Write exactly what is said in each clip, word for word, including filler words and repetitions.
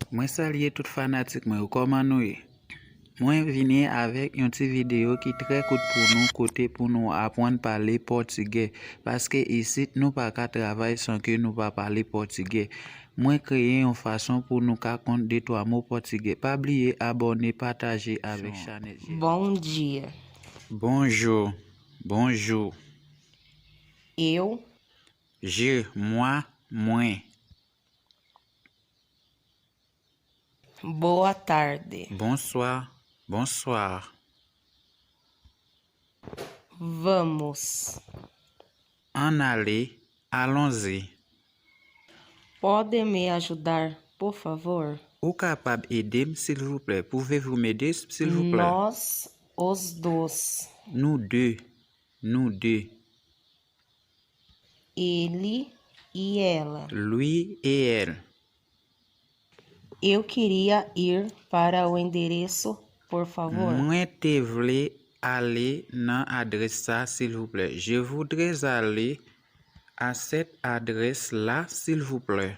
Mwen salye tout fanatik mwen yo, kòman nou ye? Mwen vini avèk yon ti videyo ki trè kout pou nou, kote pou nou aprann pale pòtigè, paske isit nou pa ka travay san ke nou pa pale pòtigè. Mwen kreye yon fason pou nou ka konn de twa mo pòtigè. Pa bliye abòne, pataje avèk chanèl G. Bom dia. Bonjou. Bonjou. Eu. Je, mwen, mwen. Boa tarde. Bonswa, bonswa. Vamos. Ann ale, alonze. Pode me ajudar, por favor? Ou kapab ede m, silvouplè? Pouvez-vous m'aider, s'il vous plaît? Nós, os dois. Nou de, nou de. Ele e ela. Lui et elle. Eu queria ir para o endereço, por favor. Mwen te vle ale nan adrès sa, silvouplè. Je voudrais aller à cette adresse-là, s'il vous plaît.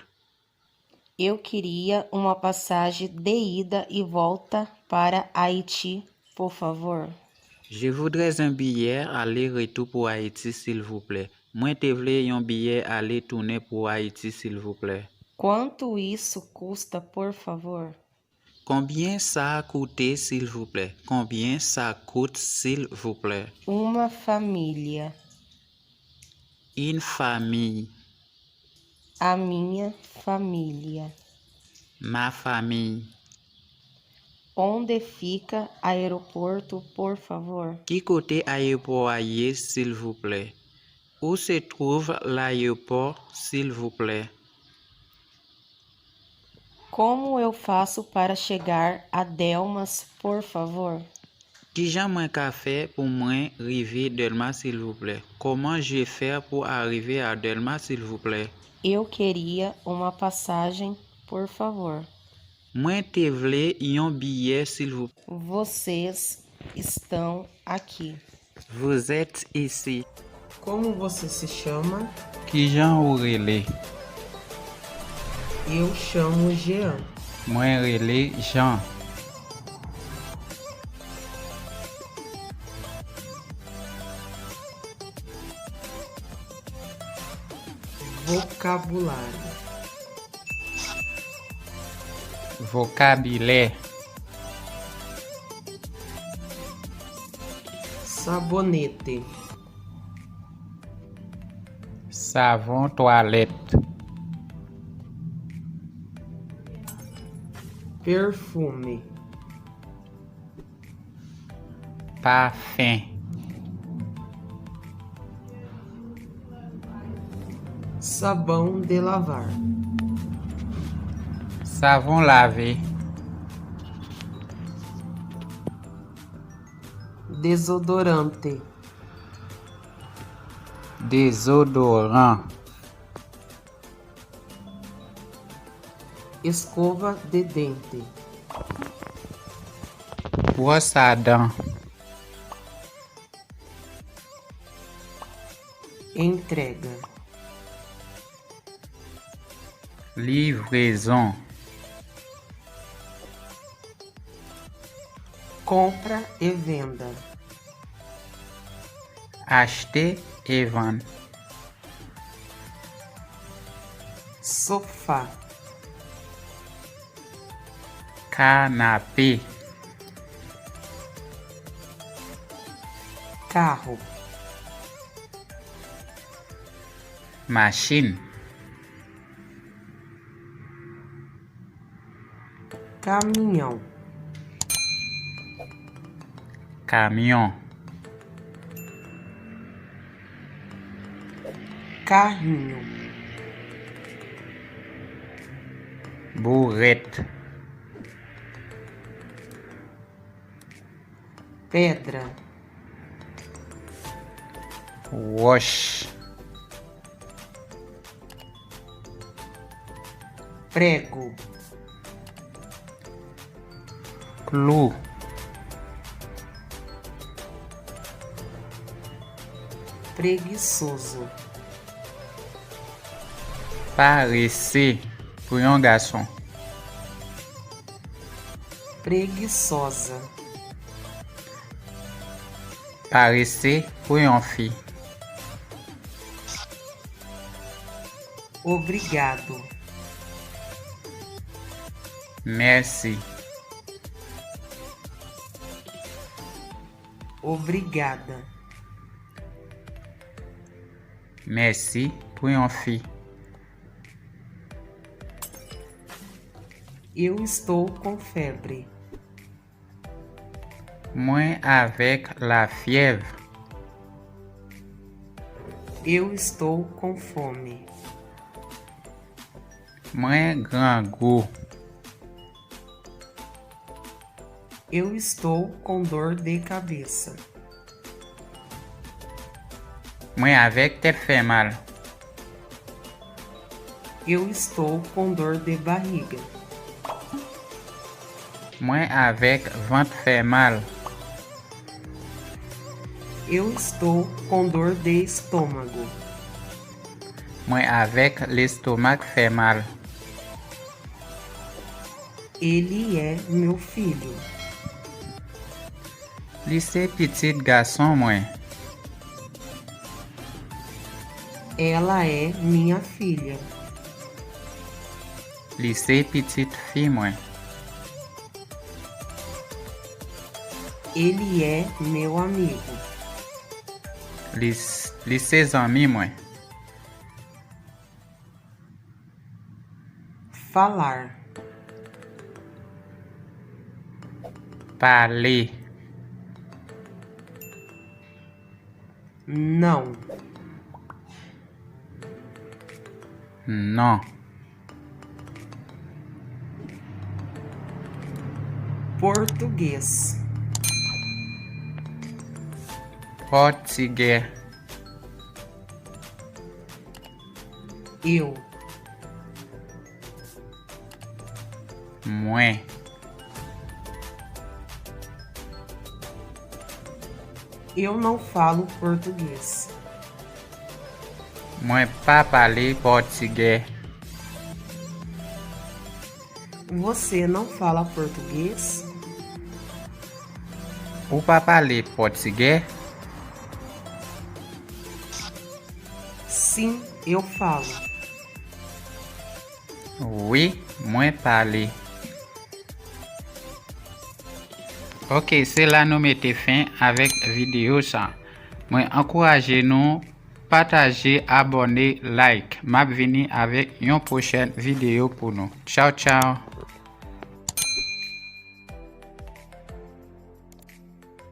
Eu queria uma passagem de ida e volta para Haiti, por favor. Je voudrais un billet aller-retour pour Haïti, s'il vous plaît. Mwen te vle yon biyè ale tounen pou Ayiti, silvouplè. Quanto isso custa, por favor? Konbyen sa koute, silvouplè? Konbyen sa kout, silvouplè? Uma família. Une famille. A minha família. Ma famille. Onde fica aeroporto, por favor? Ki kote ayewopò a ye, silvouplè? Où se trouve l'aéroport, s'il vous plaît? Como eu faço para chegar a Delmas, por favor? Kijan mwen ka fè pou mwen rive Dèlma, silvouplè? Comment je fais pour arriver à Delma, s'il vous plaît? Eu queria uma passagem, por favor. Mwen te vle yon biyè, silvouplè. Vocês estão aqui. Vous êtes ici. Como você se chama? Kijan ou rele? Eu chamo Jean. Mwen rele Jan. Vokabulário. Vokabilè. Sabonete. Savon twalèt. Perfume. Pafen. Sabão de lavar. Savon lave. Desodorante. Dezodoran. Escova de dente. Bwòs a dan. Entrega. Livrezon. Compra e venda. Achte e vann. Sofá. Kanape. Carro. Machin. Caminhão. Kamyon. Carrinho. Bourèt. Pedra. Wòch. Prego. Klou. Preguiçoso. Parese pou yon gason. Preguiçosa. Parese pou yon fi. Obrigado. Mèsi. Obrigada. Mèsi pou yon fi. Eu estou com febre. Mwen avèk lafyèv. Eu estou com fome. Mwen grangou. Eu estou com dor de cabeça. Mwen avèk tèt fè mal. Eu estou com dor de barriga. Mwen avèk vant fè mal. Eu estou com dor de estômago. Mwen avèk lestomak fè mal. Ele é meu filho. Li se pitit gason mwen. Ela é minha filha. Li se pitit fi mwen. Ele é meu amigo. Li, s- li se zanmi mwen. Falar. Pale. Não. Non. Português. Pòtigè. Eu. Mwen. Eu não falo português. Mwen pa pale pòtigè. Você não fala português? Ou pa pale pòtigè? Sim, eu falo. Wi, mwen pale. Ok, se la nou mete fen avèk videyo sa. Mwen ankouraje nou pataje, abòne, like. M ap vini avèk yon pwochèn videyo pou nou. Tchaw, tchaw!